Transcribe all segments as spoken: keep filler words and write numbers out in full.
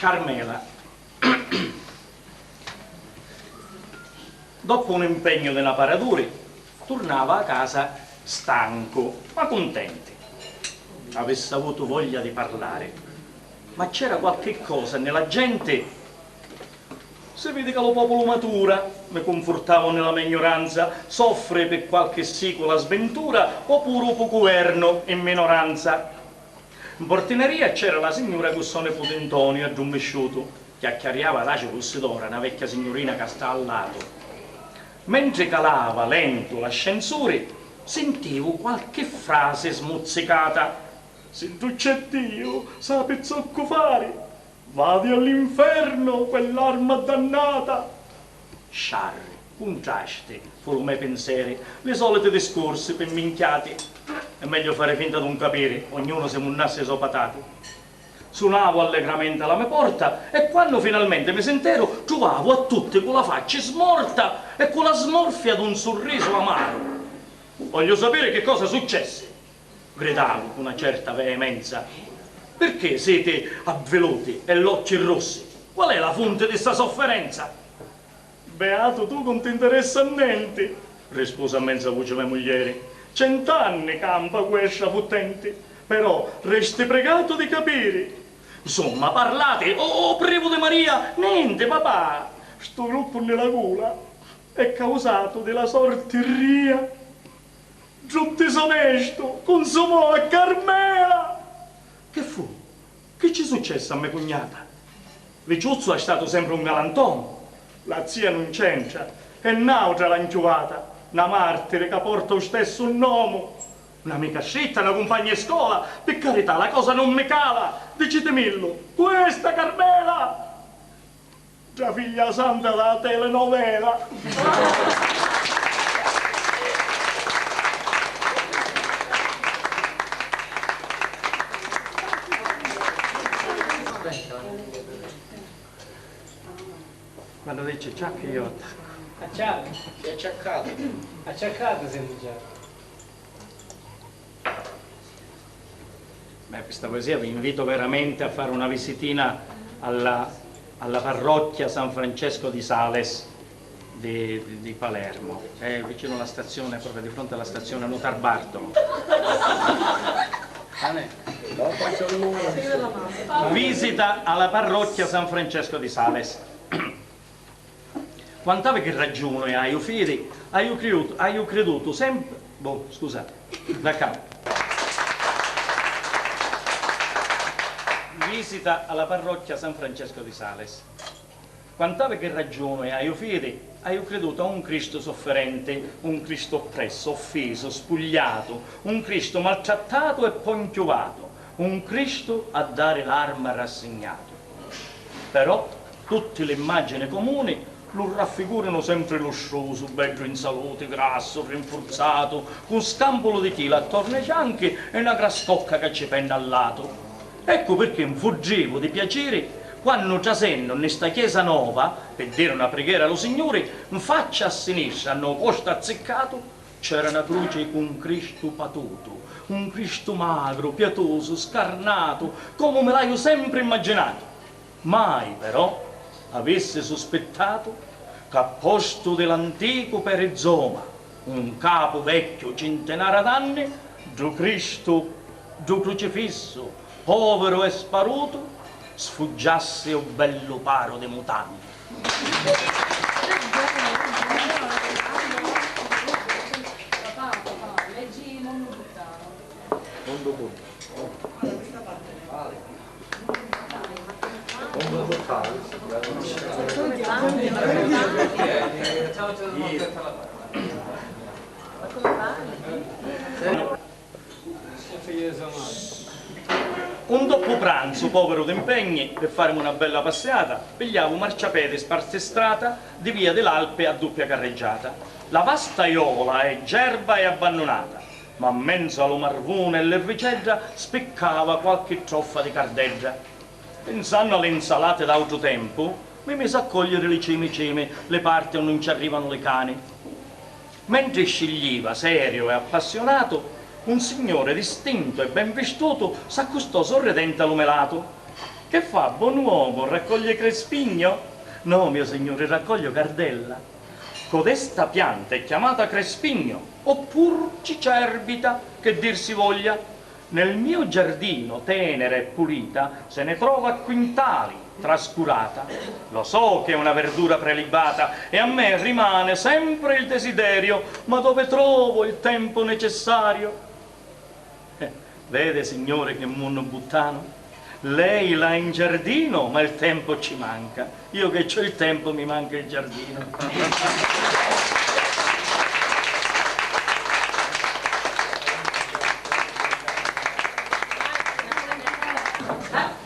Carmela. Doppu un impegnu di na para d'uri, turnava a casa stancu, ma cuntenti. Avissi avutu voglia di parlari, ma c'era qualchi cosa nni la genti. Si vidi ca lu populu matura, mi cunfurtavu nni la me ignuranza, soffri pi qualchi sicula svintura o puru pu cuvernu in minoranza. 'N portineria c'era la signura cu so niputi Ntoniu addummisciutu, chiacchiariava daci cu Sidora, na vecchia signurina ca sta a latu. Mentri calava lentu l'ascensuri, sintivu qualchi frasi smuzzicata. Siddu c'è Diu, sapi zoccu fari, vadi all'inferno quell'arma dannata. Sciarri, cuntrasti, fu lu me pinseri, li soliti discursi pi minchiati. È meglio fari finta d'un capiri, ognunu si munnassi i so patati. Sunavu allegramenti a la me porta e quannu finalmenti mi sinteru, truvavu a tutti cu la facci smorta e cu la smorfia d'un surrisu amaru. Voglio sapere che cosa successe. Gridavu cu na certa veemenza. Pirchì siti avviluti e l'occhi russi? Qual è la funti di sta sofferenza? Beatu tu, ca 'un t'interessa nenti, rispusi a menza vuci me muglieri. Cent'anni campa cu estra futtenti, però resti pregatu di capiri. Nsumma, parlati, o, o privu di Maria, nenti, papà! Stu gruppu nni la gula è causatu di la sorti ria. Ddu disonestu cunsumò a Carmela! Chi fu? Chi ci successi a me cugnata? Viciuzzu ha statu sempri un galantomu. La zia nun c'entra, è n'autra la nchiuvata, na martiri ca porta u stessu nomu. N'amica stritta, na cumpagna i scola, pi carità, la cosa nun mi cala, dicitimillu, cu è sta Carmela? Dda figlia santa dâ telenovela! Quannu dici ciacca io attaccu. Acciacca. Si è acciaccatu. Acciaccatu simu già. Beh, questa poesia vi invito veramente a fare una visitina alla, alla parrocchia San Francesco di Sales di, di, di Palermo. È vicino alla stazione, proprio di fronte alla stazione Nutarbartolo. Visita alla parrocchia San Francesco di Sales. Quant'havi chi raggiunu e haiu fidi, haiu criutu, haiu cridutu sempri, boh, scusati, da capu. Visita alla parrocchia San Francesco di Sales. Quant'havi chi raggiunu e haiu fidi, haiu cridutu a un Cristu sofferenti, un Cristu oppressu, offisu, spugliatu, un Cristu maltrattatu e po' nchiuvatu, un Cristu a dari l'arma rassignatu. Però tutti l'immagini comuni lu raffigurinu sempri lustrusu, beddu in saluti, grassu, rinfurzatu, cu scampulu di chila attornu ai fianchi e na grascocca ca ci penna a latu. Eccu pirchì nfuddivu di piaciri quannu, trasennu nni sta chiesa nova pi diri una prighera a lu Signuri, nfaccia a sinistra, nno postu azziccatu, c'era na cruci cu un Cristu patutu, un Cristu magru, piatusu, scarnatu, comu mi l'haiu sempri immaginatu. Mai, però, avissi suspittatu ca postu di l'anticu perizoma, un capu vecchiu cintinara d'anni, ddu Cristu, ddu Crucifissu, poviru e sparutu, sfuggiassi u bellu paru di mutanni. Un doppupranzu, poviru d'impegni, pi farimi una bella passiata, pigliavu marciapedi spartistrata di via di l'Alpi a duppia carreggiata. La vasta jola è gerba e abbannunata, ma 'n menzu a lu marvuni e l'irricedda spiccava qualchi troffa di cardeddra. Pinsannu a li 'nsalati d'autru tempu, mi misi a cogliiri li cimi cimi, li parti unni 'un ci arrivanu li cani. Mentri scigliva, seriu e appassiunatu, un signuri distintu e ben vistutu s'accustò sorridenti a lu me latu. Che fa, bon uomo, raccoglie crespigno? No, mio signore, raccoglio cardella. Codesta pianta è chiamata crespigno, oppur cicerbita, che dir si voglia. Nel mio giardino, tenera e pulita, se ne trova a quintali, trascurata. Lo so che è una verdura prelibata e a me rimane sempre il desiderio, ma dove trovo il tempo necessario? Eh, vede, signore, che munnu buttanu? Lei l'ha in giardino, ma il tempo ci manca. Io che c'ho il tempo, mi manca il giardino.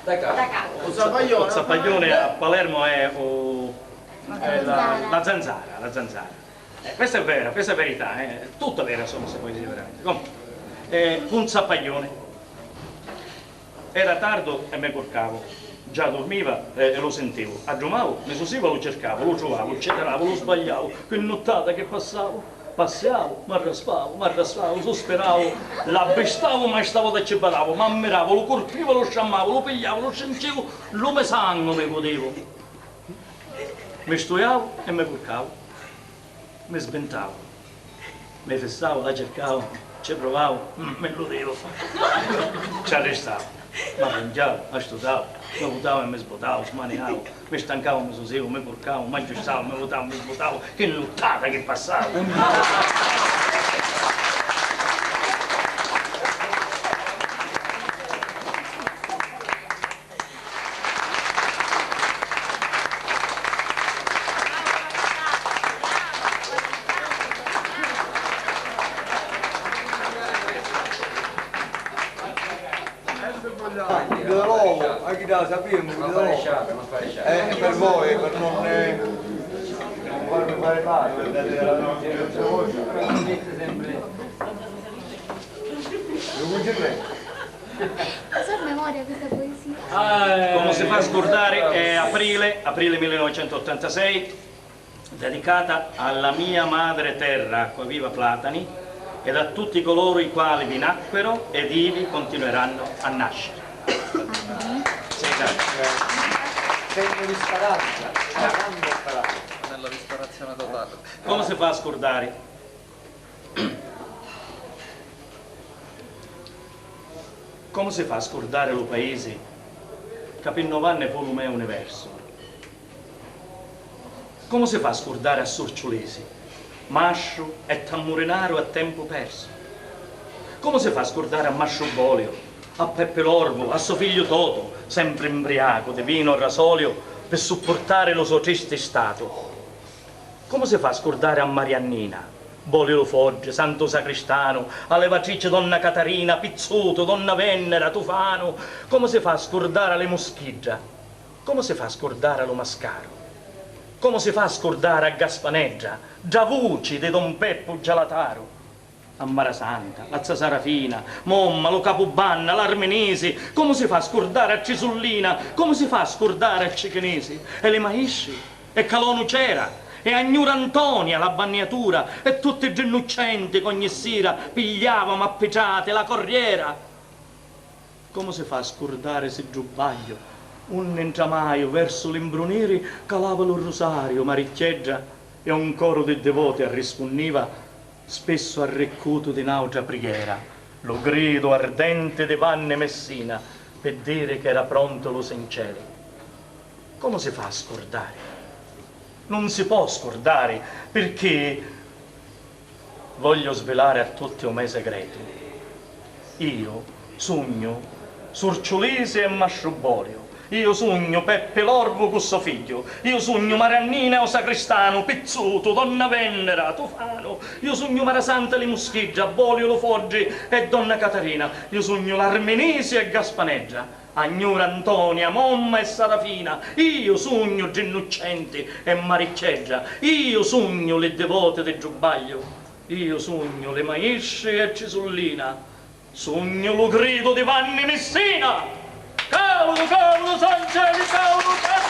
Da capu. Da capu. U zappaglione a Palermo è u, è la, la zanzara, la zanzara. Eh, questa è vera, questa è verità, eh. È tutta vera, insomma, sta poesia, veramente. Comunque, eh, un zappaglione. Era tardu e me curcavu. Già durmiva, eh, e lu sintivu. Addrumavu, mi susivu e lu circavu, lu truvavu, lu citiravu, lu sbagliavu. Chi nuttata chi passavu! Passiavu, m'arraspavu, m'arraspavu, suspiravu, l'abbristavu, ma sta vota ci badavu, m'ammiravu, lu curpivu e lu sciammavu, lu pigliavu, lu strincivu, lu me sangu mi gudivu. Mi stuiavu e me curcavu. Mi sbintavu, mi fissavu, la circavu, ci pruvavu, mm, mi illudivu. Ci arristavu, m'arrungiavu, astutavu, mi vutavu e mi sbutavu, smaniavu, mi stancavu, mi susivu, mi curcavu, m'aggiustavu, mi vutavu, mi sbutavu, chi nuttata chi passavu! Di l'ovu, anche da sapere, di l'ovu. Eh, per voi, per non, eh, non farmi fare male. Lo vuoi dire? Lo so a memoria questa poesia. Come si fa a scordare? È aprile, aprile millenovecentottantasei, dedicata alla mia madre terra Acquaviva Platani ed a tutti coloro i quali vi nacquero ed ivi continueranno a nascere. Sì, grazie. Segno di speranza, una grande speranza. Nella disperazione totale. Come si fa a scordare? Comu si fa a scurdari lu paisi ca pi nov'anni fu lu me universu? Comu si fa a scurdari a Surciulisi, mastru e tammurinaru a tempu persu? Comu si fa a scurdari a mastru Boliu, a Peppi l'orvu, a so figliu Totu, sempri mbriacu di vinu rasoliu pi suppurtari lu so tristi statu? Comu si fa a scurdari a Mariannina, Boliu lu Foddi, Santu Sacristanu, a levatrici donna Catarina, Pizzutu, donna Vennera, Tufanu? Comu si fa a scurdari a li Muschidda? Comu si fa a scurdari a lu Mascaru? Comu si fa a scurdari a Gaspanedda, dda vuci di don Peppu Gialataru? A Mara Santa, a za Sarafina, Momma, lu Capubanna, l'Arminisi, comu si fa a scurdari a Trisullina, comu si fa a scurdari a Cichinisi? E li maistri? E Calonu c'era, e a gnura Antonia, la banniatura, e tutti ddi nnuccenti ch'ogni sira pigliavamu a pitrati la corriera. Comu si fa a scurdari siddu Bagliu, unni ntramaiu versu li mbruniri calava lu rusariu, Maricchiedda, e un coru di divoti arrispunniva, spissu arriccutu di n'autra prighera, lu gridu ardenti di Vanni Missina pi diri ch'era prontu lu sinceri. Comu si fa a scurdari? Nun si pò scurdari, pirchì Voglio svelare a tutti u me segretu. Iu sugnu Surciulisi e Mastru Boliu. Iu sugnu Peppi l'orvu cu so figghiu. Iu sugnu Mariannina e u sacristanu, Pizzutu, donna Vennera, Tufanu. Iu sugnu Marasanta e li Muschidda, Boliu lu Foddi e donna Catarina. Iu sugnu l'Arminisi e Gaspanedda, a gnura Antonia, Momma e Sarafina. Iu sugnu ddi nnuccenti e Maricchiedda. Iu sugnu li divoti di ddu Bagliu. Iu sugnu li maistri e Trisullina, sugnu lu gridu di Vanni Missina! Caudu, caudu, Sanceli, caudu, caudu!